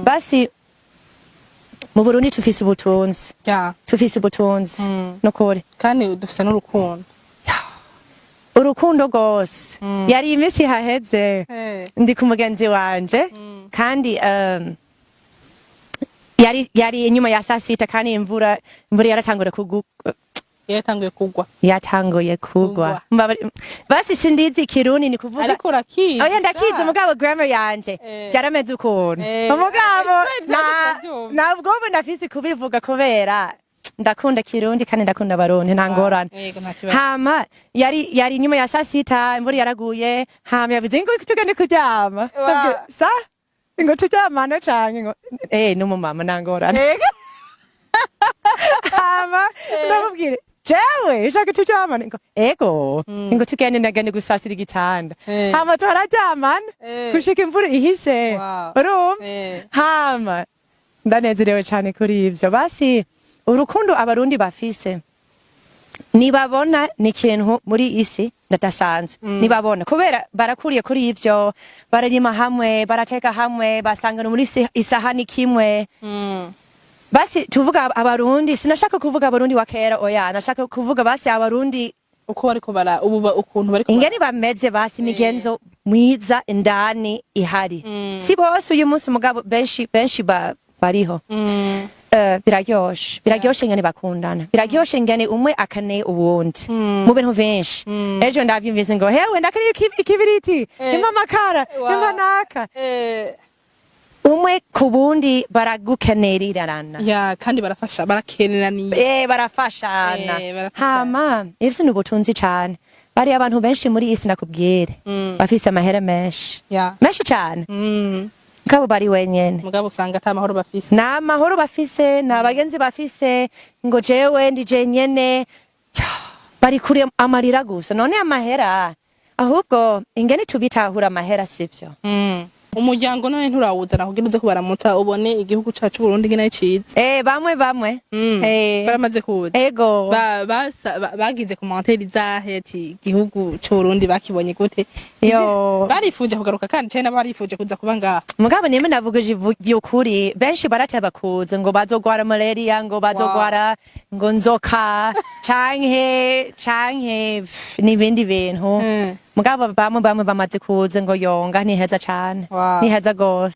Basi mu Burundi tufise ubutunzi. Tufise ubutunzi nukuri. Kandi dufise n'urukundo. Urukundo rwose. Yari iminsi haheze ndi ku mugenzi wanje, kandi yari inyuma ya saa 6, kandi imvura yaratangura kugwa. Yatanguye kugwa. Yatanguye kugwa. Kugwa. Basi sindizi Ikirundi ni kuvuga. Ariko urakizi. Oya, ndakizi, mugabo grammar yanje byarameze ukuntu. Umugabo Swahili na turavyumva. ntabwo ubu nafise kubivuga kubera ndakunda Kirundi kandi ndakunda Abarundi, nta ngorane. Yego, nta kibazo. Hama yari inyuma ya saa 6, imvura yaraguye, hama yavuze ngo tugende kuryama. Ndabwira, sa ngo turyamane canke ngo n'umumama, nta ngorane. Hama ndamubwira, jewe ushaka turyamane? Ngo ego, ngo tugende, ndagende gusasira igitanda. Hama turaryamana gushika imvura ihise. Urumva? Hama ndanezerewe cane kuri ivyo. Basi urukundo Abarundi bafise nibabona ni ikintu muri isi ndadasanzwe nibabona, kubera barakuriye kuri ivyo, bararima hamwe, barateka hamwe, basangana muri isahani kimwe. Basi tuvuga Abarundi, sinashaka kuvuga Abarundi wa kera, oya, nashaka kuvuga basi Abarundi Uko bariko bara ubu ukuntu bariko ingene bameze, basi imigenzo mwiza indani ihari. Si bose uyu munsi, mugabo benshi benshi bariho. Biraryoshe ingene bakundana, biraryoshe ingene umwe akaneye uwundi mu bintu vyinshi. Ejo ndavyumvise ngo hewe ndakeneye ikibiriti, impa amakara, impa naka. Umwe ku bundi baragukenerirana. Ya, kandi barafasha, barakeneraniye. Barafashana. Barafashana. Hama ivyo ni ubutunzi cane. Bari abantu benshi muri isi, nakubwire, bafise amahera menshi, menshi cane, kabo bari wenyene. Mugabo usanga ata mahoro bafise. Nta mahoro bafise, nta bagenzi bafise, ngo jewe ndi jenyene. Ya, bari kure amarira gusa. None amahera, ahubwo ingene tubitahura amahera sivyo. Umuryango none nturawuzana kugira uze kubaramutsa, ubone igihugu cacu Burundi ingene ari ciza? Bamwe bamwe. Baramaze kuza? Ego. Bagize commentaire zahe, ati igihugu c'Uburundi bakibonye gute? Yo. Barifuje kugaruka kandi cane barifuje kuza kuba ngaha. Mugabo nimwe navugije vy'ukuri, benshi barateba kuza ngo bazogwara malaria, ngo bazogwara ngo nzoka canke pff, n'ibindi bintu. Mugabo bamwe bamwe bamaze kuza ngo yonga ni heza cane. Ni heza gose.